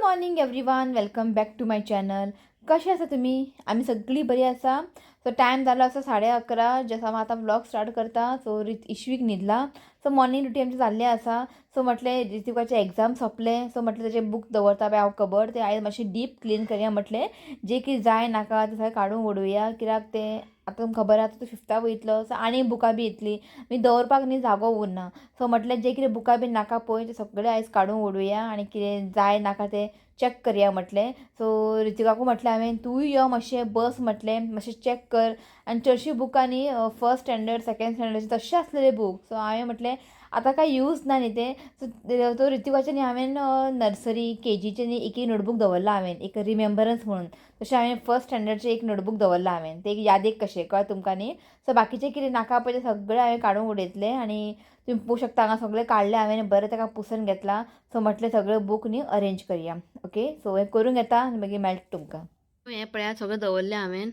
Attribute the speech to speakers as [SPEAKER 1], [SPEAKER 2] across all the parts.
[SPEAKER 1] Morning everyone, welcome back to my channel. कशें आसा तुमी? आमी सगळीं बरी आसा. सो टायम जालो आसा 11:30. जसो हांव आतां व्लॉग स्टार्ट करता. सो इश्वीक न्हिदला. सो मॉर्निंग रुटीन आमचें जाल्लें आसा. सो म्हटलें ऋतिकाचें एग्जाम सोंपलें. सो म्हटलें तेजें बूक दवरता पळय हांव कबड, तें आयज मातशें डीप क्लीन करया म्हटलें. जें कितें जाय नाका तें सगळें काडून उडोवया, कित्याक तें आतां तुमकां खबर आसा, तो फिफ्था वयतलो. सो आनी बुकां बी येतलीं, मागीर दवरपाक न्ही जागो उरना. सो म्हटलें जें कितें बुकां बी नाका पळय तें सगळें आयज काडून उडोवया आनी कितें जाय नाका तें चॅक करया म्हटलें. सो ऋतिकाकूय म्हटलें हांवें, तूंय यो मातशें बस म्हटलें, मातशें चॅक कर. आनी चडशीं बुकां न्ही फर्स्ट स्टँडर्ड, सेकेंड स्टँडर्डाचे तशें आसलेले बूक. सो हांवें म्हटलें आतां कांय यूज ना न्ही तें. सो तो ऋतिकाचें न्ही हांवें नर्सरी, केजीचें न्ही एक एक नोटबूक दवरलां हांवें, एक रिमेंबरन्स म्हणून. तशें हांवें फर्स्ट स्टँडर्डचें एक नोटबूक दवरलां हांवें, तें एक यादीक कशें, कळ्ळें तुमकां न्ही. सो बाकीचें कितें नाका पळय तें सगळें हांवें काडून उडयतलें आनी तुमी पळोवंक शकता हांगा सगळें काडलें हांवें, बरें ताका पुसून घेतलां. सो म्हटलें सगळें बूक न्ही अरेंज करया. ओके, सो हें करून घेता आनी मागीर मेळटा तुमकां.
[SPEAKER 2] हें पळयात, सगळें दवरलें हांवें.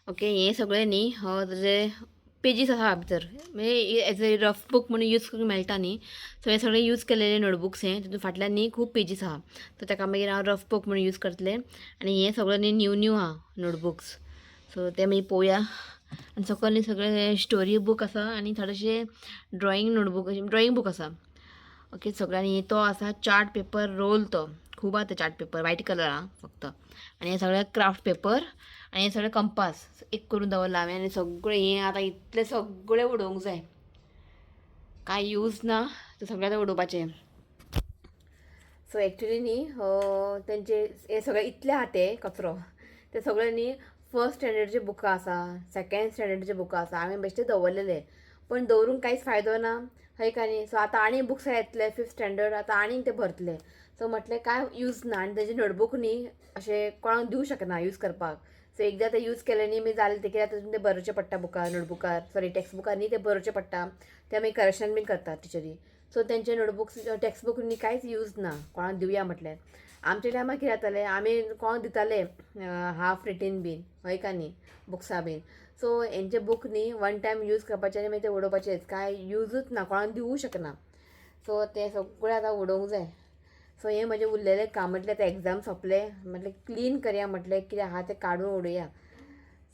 [SPEAKER 2] ओके, हें सगळें न्ही ताजे पेजीस आसा भितर, म्हणजे एज ए रफ बूक म्हणून यूज करूंक मेळटा न्ही. सो हे सगळे यूज केलेले नोटबुक्स हे, तितून फाटल्यान न्ही खूब पेजीस आहा. सो ताका मागीर हांव रफ बूक म्हणून यूज करतलें. आनी हें सगळें न्ही न्यू न्यू आहा नोटबुक्स. सो ते मागीर पळोवया. आनी सकयल न्ही सगळे स्टोरी बूक आसा आनी थोडेशे ड्रॉइंग नोटबूक, ड्रॉइंग बूक आसा. ओके, सगळ्यांनी तो आसा चार्ट पेपर रोल, तो खूब आहा ते चार्ट पेपर, व्हायट कलर आहा फक्त. आनी हे सगळे क्राफ्ट पेपर आनी हे सगळे कंपास एक करून दवरला हांवें. आनी सगळें हें आतां इतलें सगळें उडोवंक जाय, कांय यूज ना, तें सगळें आतां उडोवपाचें. सो एक्चुली न्ही तेंचे हे सगळे इतले आहा ते कचरो, ते सगळे न्ही फर्स्ट स्टँडर्डचे बुकां आसा, सेकेंड स्टँडर्डचे बुकां आसा. हांवें बेश्टे दवरलेले, पण दवरूंक कांयच फायदो ना, हय काय न्ही. सो आतां आनी बुक्स येतले फिफ्थ स्टँडर्ड, आतां आनीक ते भरतले. सो म्हटलें कांय यूज ना आनी तेजे नोटबूक न्ही अशें कोणाक दिवं शकना यूज करपाक. सो एकदां ते यूज केले न्ही मागीर जालें तें, कित्याक तातूंत ते बरोवचें पडटा बुकार, नोटबुकार, सॉरी, टेक्स्ट बुकार न्ही ते बरोवचें पडटा, ते मागीर करेक्शन बीन करतात टिचरी. सो तेंचे नोटबुक्स, टेक्स्ट बूक न्ही कांयच यूज ना, कोणाक दिवया म्हटल्यार. आमच्या टायमार कितें जातालें, आमी कोणाक दिताले हाफ रिटीन बीन, हय काय न्ही, बुक्सां बीन. सो हेंचे बूक न्ही वन टायम यूज करपाचे आनी मागीर ते उडोवपाचेच, कांय युजूच ना, कोणाक दिवूं शकना. सो ते सगळें आतां उडोवंक जाय. सो हें म्हजें उरलेलें काम. म्हटलें आतां एग्जाम सोंपले, म्हटलें क्लीन करया, म्हटलें कितें आहा तें काडून उडोवया.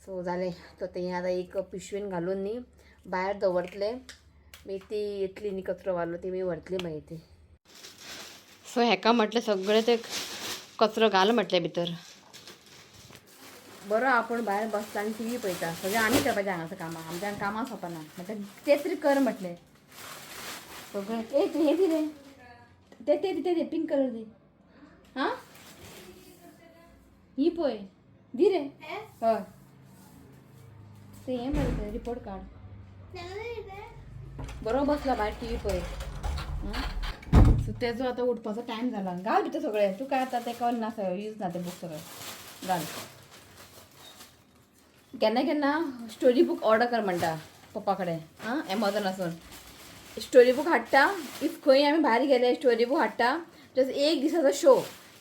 [SPEAKER 2] सो जालें. सो तें आतां एक पिशवेन घालून न्ही भायर दवरतलें, मागीर ती येतली न्ही कचरो वालो, ती मागीर व्हरतली मागीर ती. सो हेका म्हटलें सगळें ते कचरो घाल म्हटलें भितर. बरो आपूण भायर बसता आनी टीवी पळयता. सगळें आमी करपाचें हांगासर कामां, आमच्या कामां सोंपना. म्हटलें तें तरी कर म्हटलें सगळें. ए, तूं हें दी रे, ते ते ते दे, पिंक कलर दी. हां, ही पळय, दी रे. हय, ते हें मरे, ते रिपोर्ट कार्ड. बरो बसला भायर टीवी पळयत. सो तेजो आतां उठपाचो टायम जाला. घाल भितर सगळें. तुका आतां तें कळ ना, सगळें यूज ना ते बूक सगळें घाल. केन्ना केन्ना स्टोरी बूक ऑर्डर कर म्हणटा पप्पा कडेन. आं, एमेझॉनासून स्टोरी बूक हाडटा. If खंय आमी भायर गेले, स्टोरी बूक हाडटा, जस्ट एक दिसाचो शो,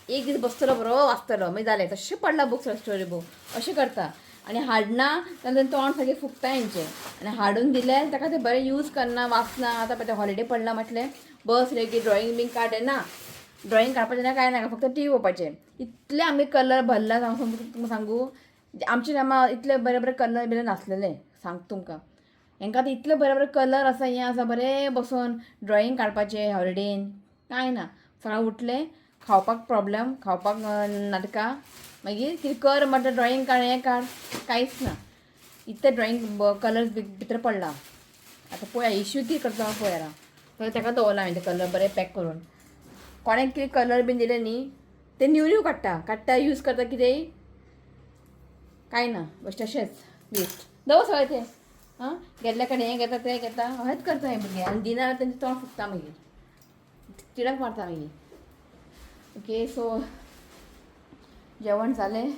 [SPEAKER 2] एक दीस बसतलो, बरो वाचतलो, मागीर जालें, तशें पडला बूक, स्टोरी बूक. अशें करता. आनी हाडना जाल्यार तोंड सारकें फुगता हेंचें. आनी हाडून दिलें ताका ते बरें यूज करना, वाचना. आतां पळय हॉलिडे पडला, म्हटलें बस रे की ड्रॉइंग बीन काड ना, ड्रॉइंग काडपाचें ना, कांय नाका, फक्त टीवी पळोवपाचें. इतले आमगे कलर भरला, सांगू तुमकां सांगू, आमच्या टायमार इतले बरे बरे कलर बिलर नासलेले, सांगता तुमकां. हेंकां आतां इतले बरे बरे कलर आसा, हें आसा, बरें बसून ड्रॉइंग काडपाचें हॉलिडेन. कांय ना. सकाळीं उठलें, खावपाक प्रॉब्लम, खावपाक नाटकां, मागीर कितें कर म्हणटा, ड्रॉइंग काड, हें काड, कांयच ना. इतले ड्रॉइंग कलर्स भितर पडला. आतां पळोवया इश्यू कितें करता पळोवया. तर ताका दवरला हांवें ते कलर बरे पॅक करून. कोणें कितें कलर बीन दिले न्ही, ते न्यू न्यू काडटा, काडटा, यूज करता, कितेंय कांय ना, बस तशेंच वेस्ट दवर सगळें तें. आं, गेल्ल्या कडेन हें घेता, तें घेता, अशेंच करता हें भुरगें. आनी दिना जाल्यार तेंचें तोंड फुगता, मागीर तिडक मारता मागीर. ओके, सो जेवण जालें.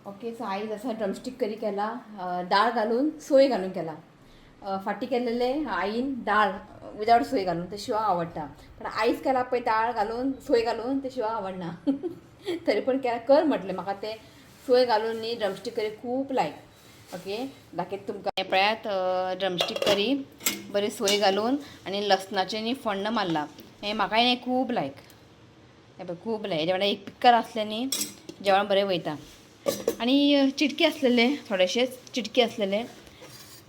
[SPEAKER 2] ओके, सो आयज आसा ड्रमस्टीक करी केला, दाळ घालून, सोय घालून केला. फाटीं केलेले आईन दाळ विदावट सोय घालून, ते शिवाक आवडटा. पण आयज केला पळय दाळ घालून, सोय घालून, ते शिवाक आवडना. तरी पण केला, कर म्हटलें. म्हाका ते सोय घालून न्ही ड्रमस्टीक करी खूब लायक. ओके, दाखयता तुमकां. हें पळयात, ड्रमस्टीक करी बरी सोय घालून आनी लसणाचें न्ही फोण्ण मारलां. हें म्हाकाय हें खूब लायक. हें पळय खूब बरें. हेजे वांगडा एक पिक्कर आसलें न्ही जेवण बरें वयता. आनी चिटकी आसलेले थोडेशेच चिटकी आसलेले,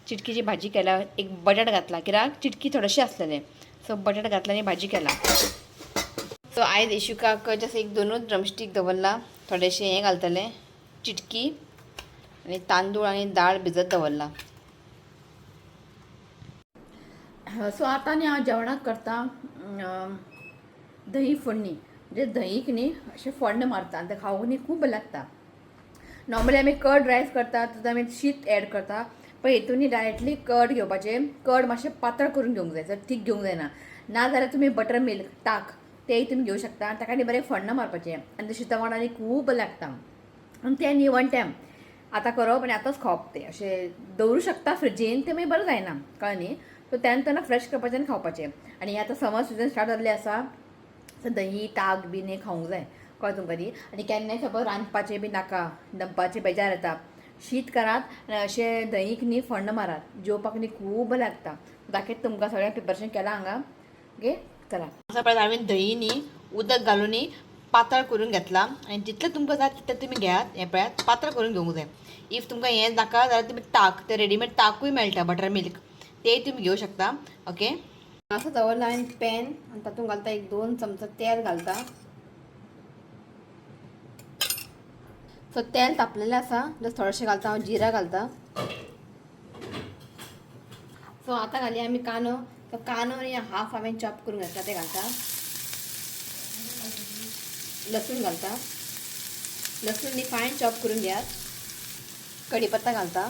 [SPEAKER 2] चिटकीची भाजी केल्या. एक बटाट घातला कित्याक चिटकी थोडेशे आसलेले, सो बटाट घातला आनी भाजी केला. सो आयज इशुकाक जस्ट एक दोनूच ड्रमस्टीक दवरला, थोडेशें हें घालतलें चिटकी आनी तांदूळ आनी दाळ भिजत दवरला.
[SPEAKER 1] सो आतां न्ही हांव जेवणाक करता दही फोडणी. म्हणजे दहीक न्ही अशें फोण्ण मारता आनी तें खावंक न्ही खूब बरें लागता. नॉर्मली आमी कर्ड रायस करता तितून आमी शीत एड करता, पण हितून न्ही डायरेक्टली कर्ड घेवपाचें. कर्ड मातशें पातळ करून घेवंक जाय, चड थीक घेवंक जायना. ना जाल्यार तुमी बटर मिल्क ताक तेंय तुमी घेवं शकता. आनी ताका न्ही बरें फोण्ण मारपाचें आनी तें शिता वांगडा न्ही खूब बरें लागता. आनी तें न्ही वन टायम आतां करप आनी आतांच खावप, तें अशें दवरूं शकता फ्रिजीन, तें मागीर बरें जायना, कळ्ळें न्ही. सो तेन्ना तेन्ना फ्रेश करपाचें आनी खावपाचें. आनी आतां समर सिजन स्टार्ट जाल्लें आसा, सो दही ताक बीन हें खावंक जाय, कळ्ळें तुमकां न्ही. आनी केन्नाय सपोज रांदपाचें बी नाका, दनपारचें बेजार येता, शीत करात आनी अशें दहीक न्ही फोण्ण मारात, जेवपाक न्ही खूब बरें लागता. दाखयता तुमकां सगळें प्रिपरेशन केलां हांगा. ओके चला.
[SPEAKER 2] असो पळय हांवें दही न्ही उदक घालून न्ही पातळ करून घेतला आनी जितलें तुमकां जाय तितलें तुमी घेयात. हें पळयात पातळ करून घेवंक जाय. If तुमकां हें नाका जाल्यार तुमी ताक, ते रेडीमेड ताकूय मेळटा बटर मिल्क, तेय तुमी घेवं शकता. ओके असो दवरला हांवें पॅन आनी तातूंत घालता एक 2 चमचा तेल घालता. सो तेल तापलेलें आसा, जस्ट थोडेशें घालता हांव जिरा घालता. सो आतां घाली आमी कांदो. सो कांदो आनी हाफ हांवें चॉप करून घेतला ते घालता. लसूण घालता, लसूण न्ही फायन चॉप करून घेयात. कढीपत्ता घालता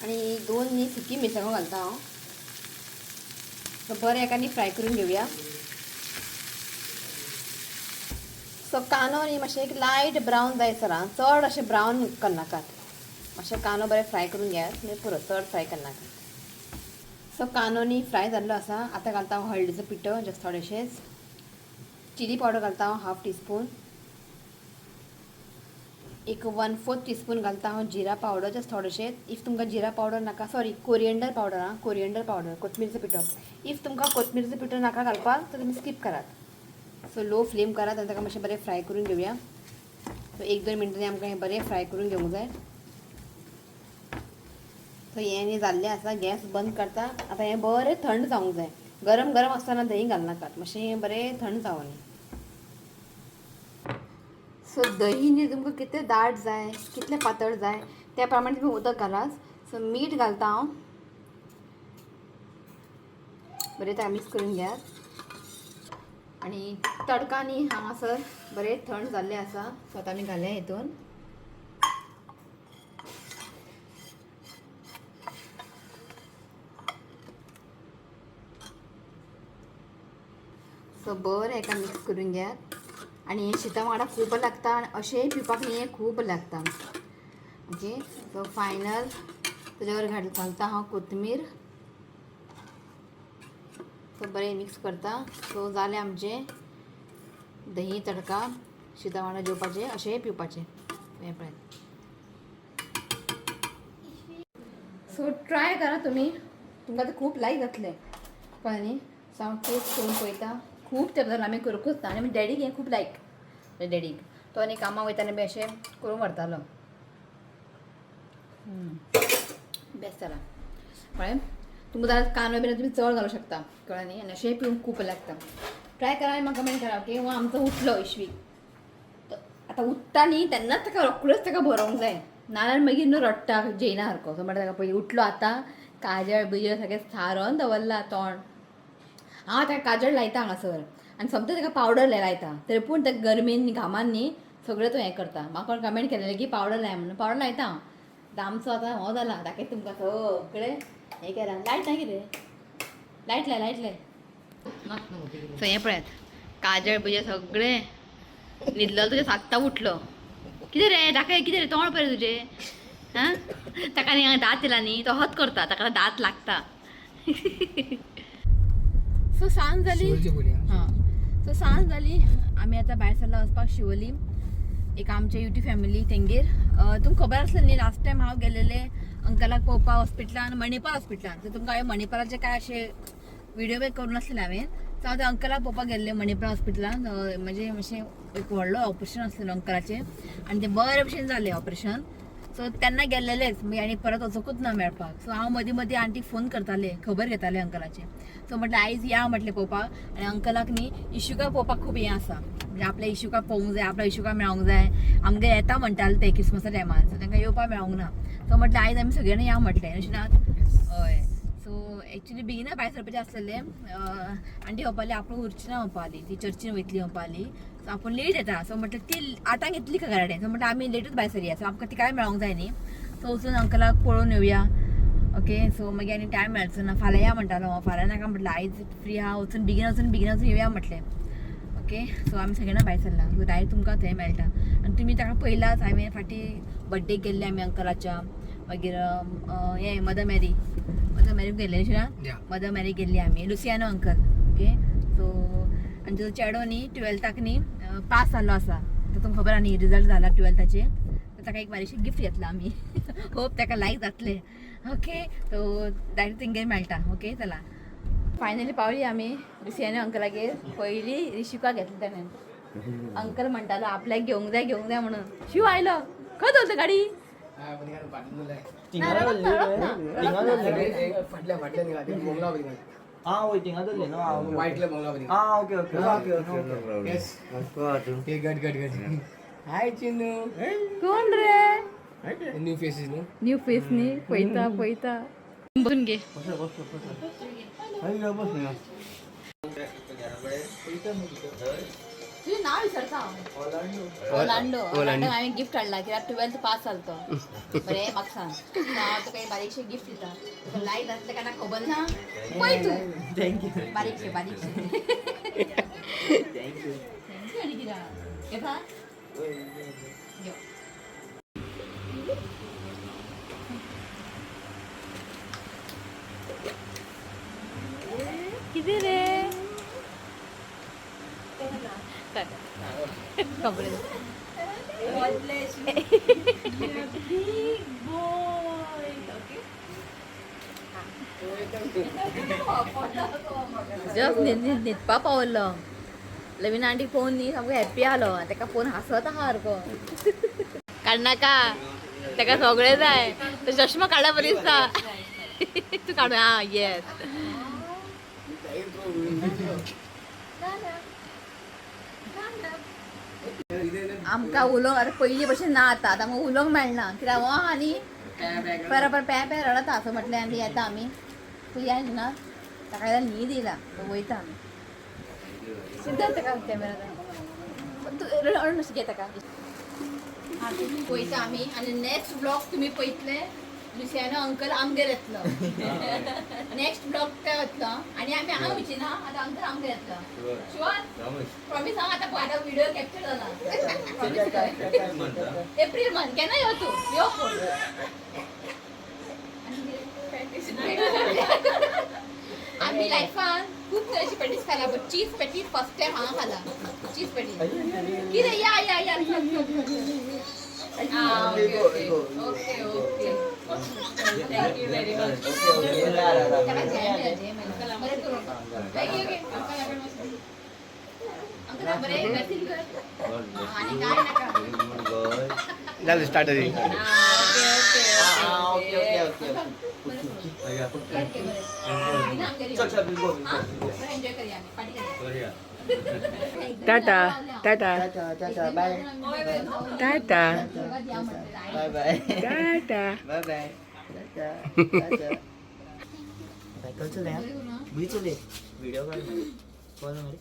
[SPEAKER 2] आनी 2 न्ही सुकी मिरसांगो घालता हांव. सो बरें एका न्ही फ्राय करून घेवया. सो कांदो न्ही मातशें एक लायट ब्रावन जायसर आं, चड अशें ब्रावन करनाकात, मातशें कांदो बरें फ्राय करून घेयात मागीर पुरो, चड फ्राय करनाकात. सो कांदो न्ही फ्राय जाल्लो आसा. आतां घालता हांव हळदीचो पिठो जस्ट थोडेशेंच, चिली पावडर घालता हांव हाफ टीस्पून, एक 1/4 टीस्पून घालता हांव जिरा पावडर जस्ट थोडेशें. If तुमकां जिरा पावडर नाका, सॉरी कोरियंडर पावडर आं, कोरियंडर पावडर कोथमिरीचो पिठो, if तुमकां कोथमिरीचो पिठो नाका घालपाक तर तुमी स्कीप करात. सो लो फ्लेम करात आनी ताका मातशें बरें फ्राय करून घेवया. सो 1-2 मिनटांनी आमकां हें बरें फ्राय करून घेवंक जाय. सो हें न्ही जाल्लें आसा, गॅस बंद करता. आतां हें बरें थंड जावंक जाय, गरम गरम आसतना दही घालनाकात, मातशें हें बरें थंड जावनी. सो दही न्ही तुमकां कितलें दाट जाय कितलें पातळ जाय त्या प्रमाणे तुमी उदक घालात. सो मीठ घालता हांव, बरें ताका मिक्स करून घेयात. आनी तडका न्ही हांगासर बरें थंड जाल्लें आसा. सो आतां आमी घालया हितून. सो बरें हेका मिक्स करून घेयात. आनी हें शिता वांगडा खूब लागता आनी अशेंय पिवपाक न्ही हें खूब लागता. ओके सो फायनल ताज्यावर घालता हांव कोथमीर. सो बरें मिक्स करता. सो जालें आमचें दही तडका शिता वांगडा जेवपाचें, अशेंय पिवपाचें. हें पळयात. सो ट्राय करा तुमी, तुमकां तें खूब लायक जातलें, कळ्ळें न्ही. सो हांव टेस्ट करून पळयता. खूब तेंप जालो आमी करूंकूच ना आनी म्हज्या डॅडीक हें खूब लायक, म्हज्या डॅडीक तो आनी कामाक वयताना बी अशें करून व्हरतालो. बेस्ट जाला. कळ्ळें तुमकां जाल्यार कांदो बीन तुमी चड घालूंक शकता, कळ्ळें न्ही. आनी अशेंय पिवंक खूब लागता. ट्राय करा आनी म्हाका कमेंट करा. ओके हो आमचो उठलो इश्वीक, आतां उठ्ठा न्ही तेन्नाच ताका रोखडोच ताका भरोंक जाय, नाजाल्यार मागीर न्हू रडटा जेयना सारको. सो म्हणटा ताका पयलीं उठलो आतां काजळ बिजळ सगळें सारोन दवरला तोंड. हांव ताका काजळ लायता हांगासर आनी सोमतें ताका पावडर लायता, तरी पूण त्या गरमेन घामान न्ही सगळें तो हें करता. म्हाका कोण कमेंट केलेलें की पावडर लाय म्हणून, पावडर लायता हांव. आतां आमचो आतां हो जाला, दाखयता तुमकां सगळें हें केलां. लायट ना कितें, लायट लाय, लायट लाय. सो हें पळयात काजळ बिजळ सगळें न्हिदलो तुजें सात्ता उठलो. कितें रे दाखय, कितें रे तोंड पळय तुजें. हां ताका न्ही हांगा दांत येला न्ही, तो हत करता, ताका दांत लागता.
[SPEAKER 1] सो सांज जाली, हां सो सांज जाली, आमी आतां भायर सरला वचपाक शिवोली, एक आमच्या युट्यूब फॅमिली तेंगेर. तुमकां खबर आसलें न्ही लास्ट टायम हांव गेलेलें अंकलाक पळोवपाक हॉस्पिटलान, मणिपाल हॉस्पिटलान. सो तुमकां हांवें मणिपालाचे काय अशे व्हिडिओ बी करूं नासलें हांवें.
[SPEAKER 2] सो हांव अंकलाक पळोवपाक गेल्लें मणिपाल हॉस्पिटलान. म्हणजे मातशें एक व्हडलो ऑपरेशन आसलेलो अंकलाचें आनी तें बरे भशेन जालें ऑपरेशन. सो तेन्ना गेल्लेलेच मागीर आनी परत वचोकूच ना मेळपाक. सो हांव मदीं मदीं आंटीक फोन करतालें, खबर घेतालें अंकलाचें. सो म्हटलें आयज या म्हटलें पळोवपाक. आनी अंकलाक न्ही इशुका पळोवपाक खूब हें आसा, म्हणजे आपल्या इशुका पळोवंक जाय, आपल्या इशुका मेळोंक जाय. आमगेर येता म्हणटाले ते क्रिसमसा टायमार, सो तांकां येवपाक मेळोंक ना. सो म्हटलें आयज आमी सगळ्यांनी या म्हटलें, अशें ना? हय. सो एक्चुली बेगिना भायर सरपाचें आसलेलें. आंटी म्हणपाली आपूण उरची ना म्हणपाली, ती चर्चीन वयतली म्हणपाली. सो आपूण लेट येता. सो म्हटलें ती आतां घेतली खंय घरा कडेन. सो म्हटलें आमी लेटूच भायर सरया, सो आमकां ती काय मेळोंक जाय न्ही. सो वचून अंकलाक पळोवन येवया. ओके. सो मागीर आनी टायम मेळचो ना, फाल्यां या म्हणटालो हांव. फाल्यां नाका म्हटलें, आयज फ्री आहा, वचून बेगीन वचून बेगीन वचून येवया म्हटलें. ओके. सो आमी सगळ्यांना भायर सरला. सो डायरेक्ट तुमकां थंय मेळटा. आनी तुमी ताका पयलाच, हांवें फाटीं बड्डेक गेल्ले आमी अंकलाच्या. मागीर हें मदर मॅरी, मदर मॅरी गेल्ले ना? मदर मॅरी गेल्ली आमी, लुसियानो अंकल. ओके. सो आनी तुजो चेडो न्ही ट्वेल्थाक न्ही पास जाल्लो आसा, तर तुमकां खबर आहा न्ही रिजल्ट जाला ट्वेल्थाचे. तर ताका एक बारीकशें गिफ्ट घेतलां आमी. होप ताका लायक जातलें. ओके. सो डायरेक्ट तेंगेर मेळटा. ओके, चला फायनली पावली आमी लुसियानो अंकलागेर. पयली रिशिका घेतली ताणें. अंकल म्हणटालो आपल्याक घेवंक जाय घेवंक जाय म्हणून. शिव आयलो, खंय दवरता गाडी? ना, रडप ना, रडप ना, रडप ना.
[SPEAKER 3] फाटल्या फाटल्या बोंगला.
[SPEAKER 4] Ah, वय थिंगा दवरली न्हू. आं
[SPEAKER 3] वायटल्या बोंगला.
[SPEAKER 4] आं okay okay okay okay.
[SPEAKER 3] Yes. Good good good. Hi Chinu.
[SPEAKER 2] कोण रे?
[SPEAKER 3] न्यू फेसीस न्हू.
[SPEAKER 2] न्यू फेस न्ही. पळयता पळयता, बसून घे. तुझे नाव विसरता हांव. ओलांडो. ओलांडो हांवें गिफ्ट हाडला कित्याक ट्वेल्थ पास जालो तो. बरें म्हाका सांग, हांव तुका एक बारीकशें गिफ्ट दिता, तुका लायक जातलें काय ना खबर ना, पळय तूं.
[SPEAKER 4] Thank you.
[SPEAKER 2] बारीकशें बारीकशें.
[SPEAKER 4] Thank you.
[SPEAKER 2] Thank you. आनी कितें येता? यो. कितें रे? खबर. जस्ट न्हिदपा पावलो. लवीन आंटी पळोवन न्ही सामको हॅप्पी आलो. ताका पळोवन हांसत आहा सारको. काडनाका, ताका सगळें जाय. तो चश्मा काडला बरी दिसता. तूं काडू. आं येस. आमकां उलोवंक आतां पयलीं भशेन ना. आतां आतां आमकां उलोवंक मेळना कित्याक हो आनी बरोबर पॅ पॅ रडता. असं म्हटलें आनी येता आमी. तूं या ना, ताका जाल्यार न्हीद येयला. तो वयता आमी सिद्धा ताका कॅमेरा. तूं रडून अशें घे ताका. वयता आमी आनी नेक्स्ट ब्लॉग तुमी पळयतले, लुसियानो अंकल आमगेर येतलो. नेक्स्ट ब्लॉग ते येतलो आनी आमी हांगा वयची ना, आतां अंकल आमगेर येतलो. Sure, promise. हांव आतां आतां व्हिडिओ कॅप्चर जाला. प्रॉमिस कर. एप्रील मंथ केन्ना यो तूं, यो फोन. आमी लायफान खूब तरेची पॅटीस खाला, but cheese patties first time हांगा खाला. चीज पॅटीस कितें? या या या. Okay okay okay okay. Thank you very much. ताका जॅम या, जॅम या. बरें करून. Okay okay. अंकल बरें ब्लेसिंग कर आनी काय नाका.
[SPEAKER 3] जालें start.
[SPEAKER 2] Okay okay.
[SPEAKER 4] Okay okay okay.
[SPEAKER 2] Okay बरें.
[SPEAKER 4] चल चल, गो.
[SPEAKER 2] एन्जॉय करूया आमी, पार्टी करूया.
[SPEAKER 3] Tata tata.
[SPEAKER 4] Tata bye.
[SPEAKER 3] Tata.
[SPEAKER 4] Bye bye.
[SPEAKER 3] Tata.
[SPEAKER 4] Bye bye. Tata tata. Cycle चलय. बी चलय. व्हिडिओ काढ, कॉल मारी.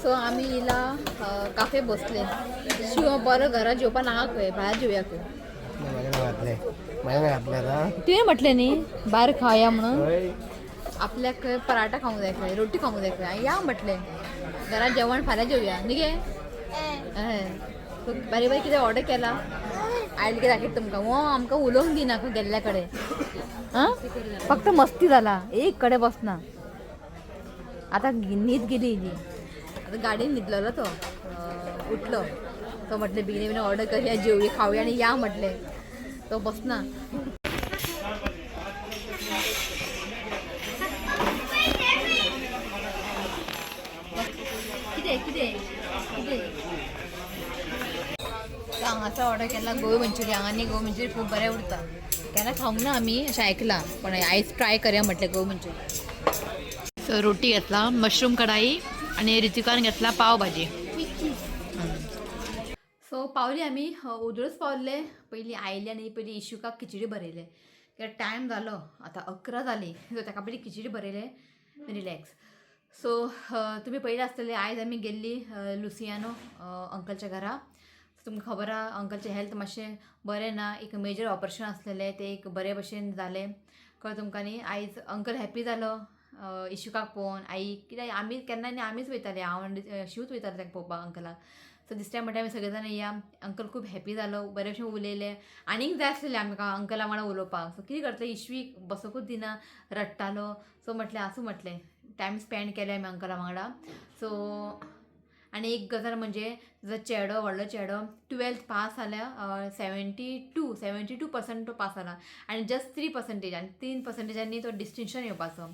[SPEAKER 2] सो आमी इला काफे बसले. शिव बरो घरा जेवपा नाका खंय, भायर जेवया खंय.
[SPEAKER 3] माझ्या नाही घातले, माझ्या नाही घातले आता.
[SPEAKER 2] तुवें म्हटलें न्ही भायर खावया म्हणून.
[SPEAKER 3] हय.
[SPEAKER 2] आपल्याक खंय पराठा खावंक जाय खंय, रोटी खावंक जाय खंय. या म्हटलें घरात जेवण फाल्यां जेवया न्ही गे. हय. सो बारीक बारीक कितें ऑर्डर केला, आयले की दाखयता तुमकां. हो आमकां उलोवंक दिना खंय गेल्ल्या कडेन. आं फक्त मस्ती जाला, एक कडेन बसना. आतां न्हीद गेली ही. आतां गाडयेन न्हिदलेलो तो उठलो. तो म्हटलें बेगीन बेगीन ऑर्डर करया, जेवया, खावया आनी या म्हटलें. तो बसना.
[SPEAKER 1] हाडला गोबी मंचुरियन. हांगा न्ही गोबी मंचुरियन खूब बरें उरता. केन्ना खावंक ना आमी, अशें आयकलां, पण आयज ट्राय करया म्हटलें गोबी मंचुरियन.
[SPEAKER 2] सो रोटी घेतला, मशरूम कढाई आणि ऋतिकान घेतला पाव भाजी.
[SPEAKER 1] सो पावली आमी, उदळच पावले. पयलीं आयले आनी पयलीं इशुकाक खिचडी बरयले, कित्याक टायम जालो आतां 11 जालीं. सो ताका पयलीं खिचडी बरयले, रिलॅक्स. सो तुमी पळयलें आसतलें, आयज आमी गेल्ली लुसियानो अंकलच्या घरा. तुमकां खबर आहा, अंकलचें हेल्थ मातशें बरें ना. एक मेजर ऑपरेशन आसलेलें, तें एक बरे भशेन जालें, कळ्ळें तुमकां न्ही. आयज अंकल हॅप्पी जालो इशुकाक पळोवन. आई कित्याक आमी केन्ना न्ही आमीच वयताले, हांव आनी शिवूच वयताले ताका पळोवपाक अंकलाक. सो दिस टायम म्हणटा आमी सगळे जाणां या. अंकल खूब हॅप्पी जालो, बरे भशेन उलयले. आनीक जाय आसलेलें आमकां अंकला वांगडा उलोवपाक. सो कितें करतलें, इशवीक बसोकूच दिना, रडटालो. सो म्हटलें आसूं, म्हटलें टायम स्पेंड केले आमी अंकला वांगडा. सो आनी एक गजाल म्हणजे तुजो चेडो, व्हडलो चेडो 12th पास जाल्या, 72% तो पास जाला आनी जस्ट 3%, आनी 3 पर्संटेजांनी तो डिस्टिंक्शन येवपाचो.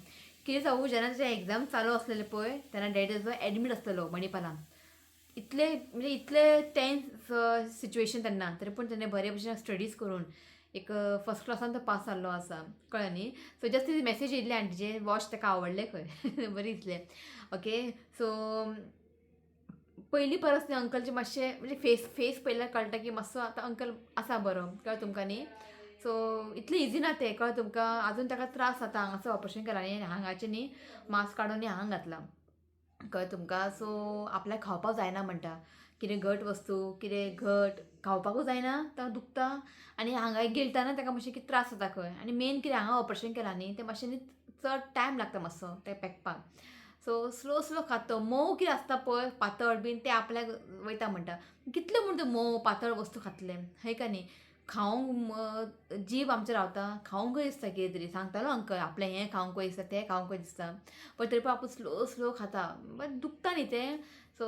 [SPEAKER 1] कितें जावूं, जेन्ना तेजे एग्जाम चालू आसलेले पळय, तेन्ना डॅडी ताजो एडमीट आसलेलो मणिपालान. इतले म्हणजे इतले टेन्स सिच्युएशन तेन्ना, तरी पूण तेणें बरे भशेन स्टडीज करून एक फर्स्ट क्लासान तो पास जाल्लो आसा, कळ्ळें न्ही. सो जस्ट ती मॅसेज येयल्ली आंटीचे, वॉच ताका आवडलें खंय, बरें दिसलें. ओके, सो पयलीं परस न्ही अंकलचे मातशें म्हणजे फेस फेस पळयल्यार कळटा की मातसो आतां अंकल आसा बरो, कळ्ळें तुमकां न्ही. सो इतलें इजी ना तें, कळ्ळें तुमकां. आजून ताका त्रास जाता. हांगासर ऑपरेशन केलां न्ही, हांगाचें न्ही मास्क काडून न्ही हांगा घातलां, कळ्ळें तुमकां. सो आपल्याक खावपाक जायना म्हणटा, कितें घट वस्तू, कितें घट खावपाकूच जायना, ताका दुखता आनी हांगा गिळटाना ताका मातशें कितें त्रास जाता खंय. आनी मेन कितें, हांगा ऑपरेशन केलां न्ही, तें मातशें न्ही चड टायम लागता मातसो तें पेकपाक. सो स्लो स्लो खाता तो. मोव कितें आसता पळय, पातळ बीन, तें आपल्याक वयता म्हणटा. कितलें म्हूण तें मोव पातळ वस्तू खातलें, हय का न्ही. खावंक जीब आमचें रावता, खावंकय दिसता कितें तरी. सांगतालो अंकल आपलें हें खावंकय दिसता, तें खावंकय दिसता, पण तरी पण आपूण स्लो स्लो खाता, बट दुखता न्ही तें. सो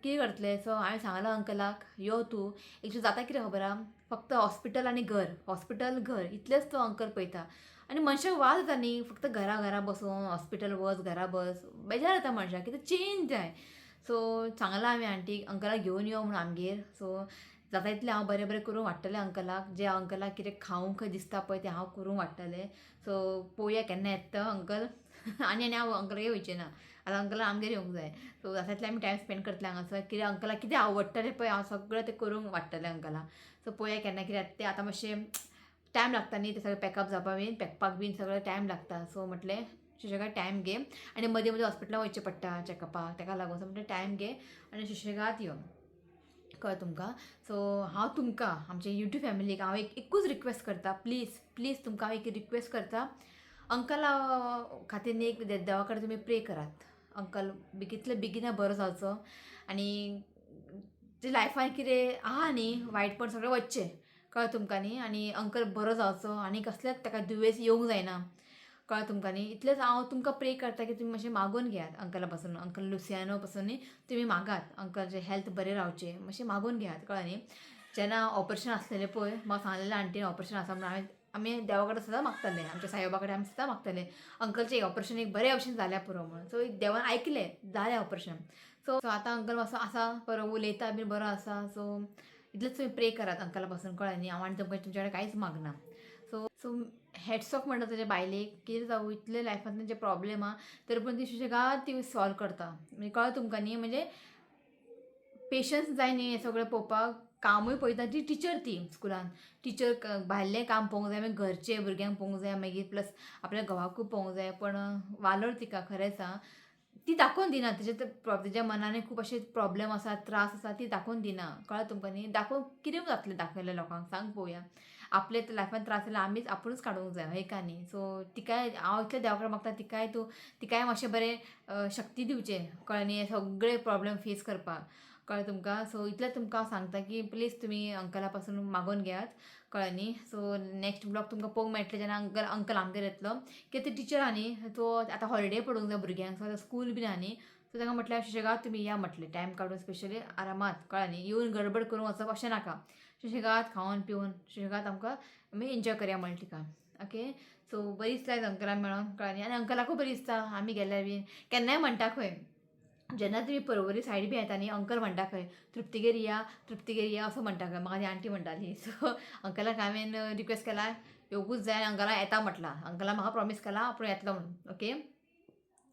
[SPEAKER 1] कितें करतलें. सो हांवें सांगलां अंकलाक, यो तूं. एक्चुली जाता कितें खबर आहा, फक्त हॉस्पिटल आनी घर, हॉस्पिटल घर, इतलेंच तो अंकल पळयता. आनी मनशाक वाज जाता न्ही, फक्त घरा घरा बसून, हॉस्पिटल वच, घरा बस, बेजार जाता मनशाक, कितें चेंज जाय. सो सांगलां हांवें आंटीक, अंकलाक घेवन यो म्हणून आमगेर. सो जाता तितलें हांव बरें बरें करून वाडटलें अंकलाक. जें अंकलाक कितें खावंक दिसता पळय, तें हांव करूंक वाडटलें. सो पळोवया केन्ना येता अंकल. आनी आनी हांव अंकलागेर वयचें ना आतां, अंकलाक आमगेर येवंक जाय. सो जाता तितलें आमी टायम स्पेंड करतले हांगासर. कितें अंकलाक कितें आवडटलें पळय, हांव सगळें तें करूंक वाडटलें अंकलाक. सो पळोवया केन्ना कितें येता तें. आतां मातशें टायम लागता न्ही, तें सगळें पॅकअप जावपा बीन, पॅकपाक बीन सगळें टायम लागता. सो म्हटलें सुशेगाद टायम घे. आनी मदीं मदीं हॉस्पिटलान वयचें पडटा चॅकअपाक, ताका लागून. सो म्हटलें टायम घे आनी सुशेगाद यो, कळ्ळें तुमकां. सो हांव तुमकां, आमच्या यूट्यूब फॅमिलीक हांव एक एकूच रिक्वेस्ट करता, प्लीज प्लीज तुमकां हांव एक रिक्वेस्ट करता, अंकला खातीर न्ही एक देवा कडेन तुमी प्रे करात. अंकल बेगींतले बेगीन बरो जावचो आनी जे लायफान कितें आहा न्ही वायटपण, सगळें वचचें, कळ्ळें तुमकां न्ही. आनी अंकल बरो जावचो आनी कसलेंच ताका दुयेंस येवंक जायना, कळ्ळें तुमकां न्ही. इतलेंच हांव तुमकां प्रे करता की तुमी मातशें मागून घेयात अंकला पासून, अंकल लुसियानो पासून न्ही तुमी मागात, अंकलचें हेल्थ बरें रावचें, मातशें मागून घेयात, कळ्ळें न्ही. जेन्ना ऑपरेशन आसलेलें पळय, म्हाका सांगलेलें आंटीन ऑपरेशन आसा म्हणून, हांवें आमी देवा कडेन सदां मागताले, आमच्या साईबाबा कडेन आमी सदां मागताले, अंकलचें ऑपरेशन एक बरें भशेन जाल्यार पुरो म्हणून. सो एक देवान आयकलें, जालें ऑपरेशन. सो सो आतां अंकल मातसो आसा बरो, उलयता बीन बरो आसा. सो इतलेंच तुमी प्रे करात अंकला पासून, कळ्ळें न्ही. हांव आनी तुमकां तुमच्या कडेन कांयच मागना. सो सो हॅट्स ऑफ म्हणटा ताच्या बायलेक. कितें जावं, इतले लायफान तेंचे प्रॉब्लेम आहा, तरी पूण ती सुशेगाद ती सॉल्व करता. म्हणजे कळ्ळें तुमकां न्ही, म्हणजे पेशन्स जाय न्ही हें सगळें पळोवपाक. कामूय पळयता ती, टिचर ती स्कुलान टिचर, भायलें काम पळोवंक जाय, मागीर घरचें भुरग्यांक पळोवंक जाय, मागीर प्लस आपल्या घोवाकूय पळोवंक जाय. पण वालोर तिका खरेंच आं. ती दाखोवन दिना तिचे तिच्या मनान खूब अशे प्रॉब्लेम आसा, त्रास आसा, ती दाखोवन दिना, कळ्ळें तुमकां न्ही. दाखोवन कितें जातलें दाखयलें लोकांक, सांग पळोवया. आपले लायफान त्रास जाल्यार आमीच आपुणूच काडूंक जाय, हय का न्ही. सो तिकाय हांव इतलें देवा कडेन मागता, तिकाय तूं तिकाय मातशें बरें शक्ती दिवचें, कळ्ळें न्ही, हे सगळे प्रॉब्लेम फेस करपाक, कळ्ळें तुमकां. सो इतलें तुमकां हांव सांगता की प्लीज तुमी अंकला पासून मागून घेयात, कळ्ळें न्ही. सो नेक्स्ट ब्लॉग तुमकां पळोवंक मेळटलें जेन्ना अंकल अंकल आमगेर येतलो. कित्याक ती टिचर आहा न्ही, तो आतां हॉलिडे पडूंक जाय भुरग्यांक, सो आतां स्कूल बीन आहा न्ही. सो तांकां म्हटल्यार सुशेगाद तुमी या म्हटलें, टायम काडून स्पेशली आरामात, कळ्ळें न्ही. येवन गडबड करूंक वचप अशें नाका, सुशेगाद खावन पिवन सुशेगाद आमकां आमी एन्जॉय करया म्हणलें तिका. ओके, सो बरी दिसता आयज अंकलाक मेळोन, कळ्ळें न्ही. आनी अंकलाकूय बरी दिसता आमी गेल्यार बीन. केन्नाय म्हणटा खंय, जेन्ना तुमी परवरी सायड बी येता न्ही, अंकल म्हणटा खंय तृप्तीगेर या, तृप्तीगेर या असो म्हणटा खंय. म्हाका ती आंटी म्हणटाली. सो अंकलाक हांवें रिक्वेस्ट केला येवकूच जाय आनी अंकलाक येता म्हटलां. अंकलान म्हाका प्रॉमीस केला आपूण येतलो म्हणून. ओके,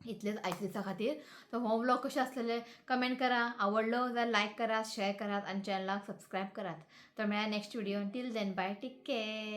[SPEAKER 1] इतलेंच आयच्या दिसा खातीर. सो हो व्लॉग कशें आसलेले कमेंट करा, आवडलो जाल्यार लायक करात, शेअर करात आनी चॅनलाक सबस्क्रायब करात. तर मेळया next video. Till then bye, take care.